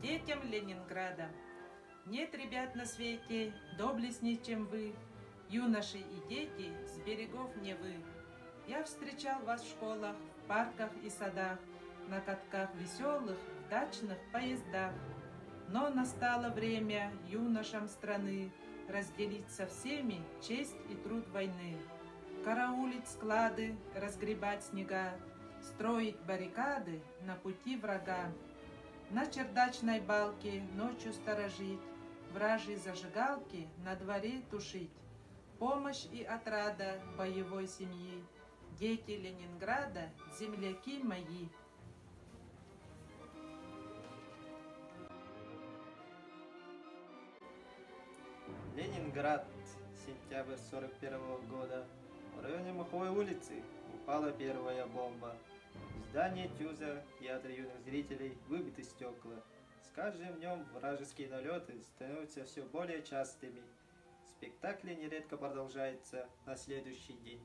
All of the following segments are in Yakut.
Детям Ленинграда. Нет ребят на свете доблестней, чем вы, юноши и дети с берегов Невы. Я встречал вас в школах, в парках и садах, на катках веселых, в дачных поездах. Но настало время юношам страны разделить со всеми честь и труд войны, караулить склады, разгребать снега, строить баррикады на пути врага, на чердачной балке ночью сторожить, вражьи зажигалки на дворе тушить, помощь и отрада боевой семьи, дети Ленинграда, земляки мои. Ленинград, сентябрь 41 года. В районе Маховой улицы упала первая бомба. В здании ТЮЗа, театра юных зрителей, выбиты стекла. С каждым днем вражеские налеты становятся все более частыми. Спектакли нередко продолжаются на следующий день.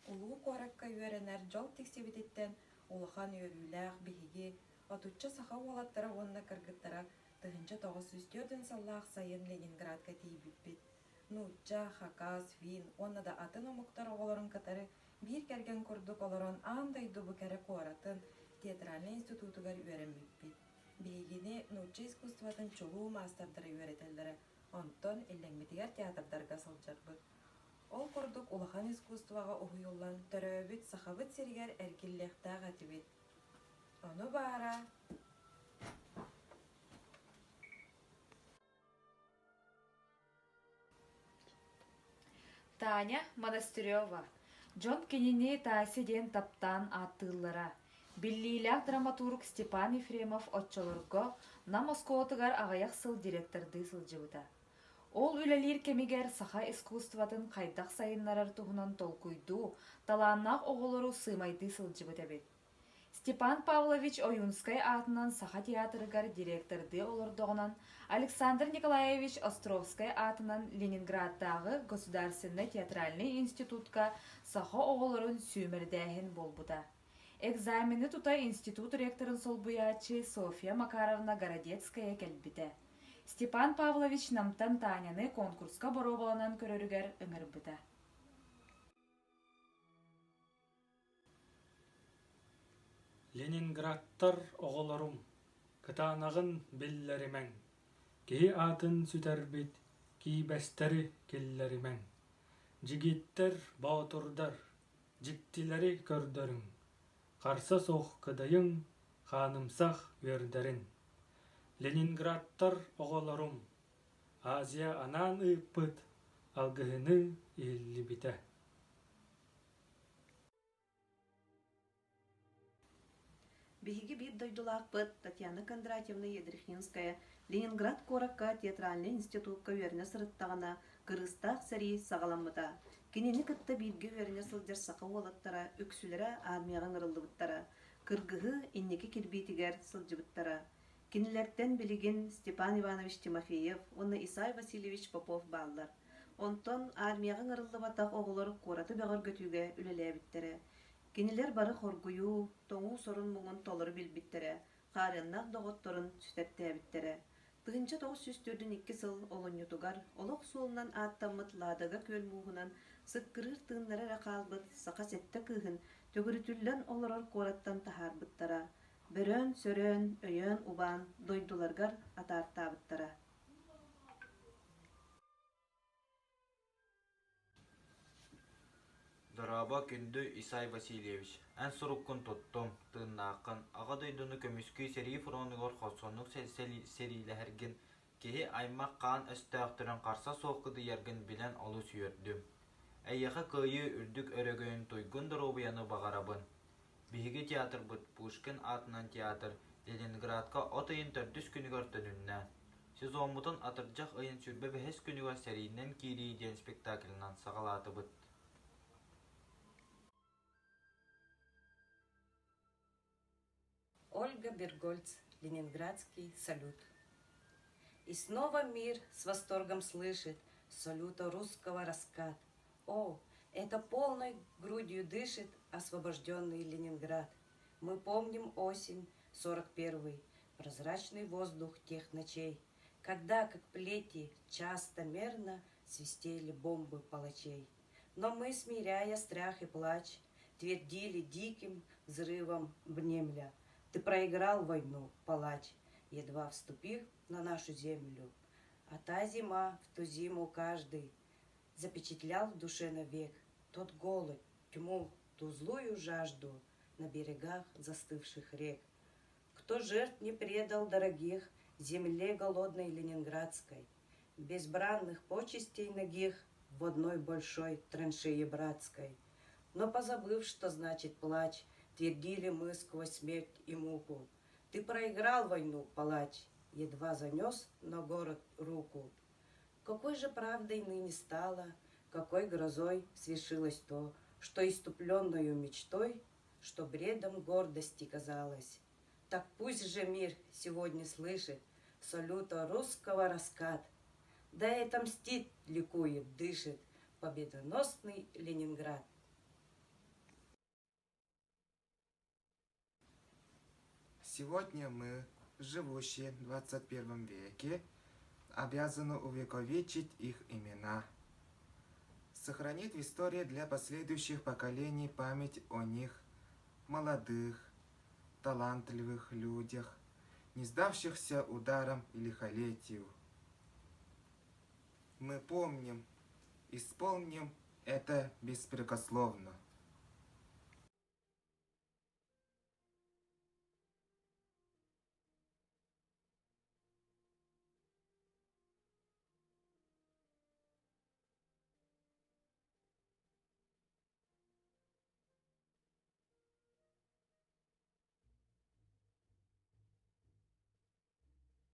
Улуу куоракка үөрэнэр дьол тиксибититтэн улахан үөрүүлээх биһиги отучча саха уолаттара уонна кыргыттара 1904 сыллаах сайын Ленинградка тиийбиппит. Нуучча, хакас, фин уонна да атын омуктар оҕолорун кытары биир кэргэн курдук олорон аан дойду бу кэрэ куоратын театральнай институтугар үөрэммиппит. Биһигини нуучча искусствотын чулуу маастардара үөрэтэллэрэ, онтон иллэҥмитигэр театрдарга сылдьарбыт. Ол курдук улахан искусствоҕа уһуйуллан төрөөбүт Сахабыт сиригэр эргиллиэхтээх этибит. Ону баара Таня Монастырева. Дьон кинини Тася диэн таптаан ааттыыллара. Биллиилээх драматург Степан Ефремов оччолорго Нам оскуолатыгар аҕыйах сыл директордыы сылдьыбыта. Ол үлэлиир кэмигэр саха искусствотын хайдах сайыннарар туһунан толкуйдуу, талааннаах оҕолору сыымайдыы сылдьыбыт эбит. Степан Павлович Ойуунскай аатынан Саха театрыгар директордыы олордоҕунан Александр Николаевич Островскай аатынан Ленинградтааҕы государственнай театральнай институтка саха оҕолорун сүүмэрдээһин буолбута. Экзамены тута институт ректорын солбуйааччы Софья Макаровна Городецкая кэлбитэ. Степан Павлович Намтан Таняны конкурска боруобаланан көрөрүгэр ыҥырбыта. Ленинградтар оҕолорум, кытаанаҕын биллэримэҥ, киһи аатын сүтэрбит киибэстэри киллэримэҥ, дьигиттэр, боотурдар, дьиктилэри көрдөрүҥ, харса суох кыдайыҥ, хаанымсах үөрдэрин. Ленинградтар оҕолорум, Азия анаан ыыппыт алгыһыныы иһиллибитэ. Биһиги биир дойдулаахпыт Татьяна Кондратьевна Ядрихинская Ленинград куоракка театральнай институкка үөрэнэ сырыттаҕына, кырыыстаах сэрии саҕаламмыта. Кинини кытта бииргэ үөрэнэ сылдьар саха уолаттара үксүлэрэ армияҕа ыҥырыллыбыттара, кыргыһыы инники кирбиитигэр сылдьыбыттара. Кинилэртэн билигин Степан Иванович Тимофеев уонна Исай Васильевич Попов бааллар. Онтон армияҕа ыҥырыллыбатах оҕолор куораты бөҕөргөтүүгэ үлэлээбиттэрэ. Кинилэр бары хоргуйуу, тоҥуу сорун муҥун толору билбиттэрэ, хаарыаннаах доҕотторун сүтэртээбиттэрэ. 1942 сыл олунньутугар олох суолунан ааттаммыт Ладога күөл мууһунан сыккырыыр тыыннара эрэ хаалбыт саха сэттэ кыыһын төгүрүтүллэн олорор куораттан таһаарбыттара, бөрөөн-сөрөөн, өйөөн-убаан дойдуларыгар атаартаабыттара. Дорообо, күндү Исай Васильевич! Эн суруккун туттум, тыыннааххын, Аҕа дойдуну көмүскүү сэрии фронугар хорсуннук сэриилэһэргин, киһи аймах хаан өстөөхтөрүн харса суох кыдыйаргын билэн олус үөрдүм. Эйиэхэ кыайыы үрдүк өрөгөйүн туйгун доруобуйаны баҕарабын. Биһиги театрбыт Пушкин аатынан театр Ленинградка от ыйын төрдүс күнүгэр төнүннэ. Сезоммутун атырдьах ыйын 25 күнүгэр сэриинэн киирии диэн спектаклынан саҕалаатыбыт. Ольга Бергольц, Ленинградский салют. И снова мир с восторгом слышит салюта русского раскат. О, это полной грудью дышит освобожденный Ленинград. Мы помним осень 41-й, прозрачный воздух тех ночей, когда, как плети, часто мерно свистели бомбы палачей. Но мы, смиряя страх и плач, твердили диким взрывом внемля. Ты проиграл войну, палач, едва вступив на нашу землю. А та зима в ту зиму каждый запечатлял в душе навек тот голод, тьму, ту злую жажду на берегах застывших рек. Кто жертв не предал дорогих земле голодной ленинградской, без бранных почестей ногих в одной большой траншее братской. Но позабыв, что значит плач, твердили мы сквозь смерть и муку. Ты проиграл войну, палач, едва занес на город руку. Какой же правдой ныне стало, какой грозой свершилось то, что иступленною мечтой, что бредом гордости казалось. Так пусть же мир сегодня слышит салюта русского раскат. Да это мстит, ликует, дышит победоносный Ленинград. Сегодня мы, живущие в 21 веке, обязаны увековечить их имена, сохранить в истории для последующих поколений память о них, молодых, талантливых людях, не сдавшихся ударом и лихолетию. Мы помним, исполним это беспрекословно.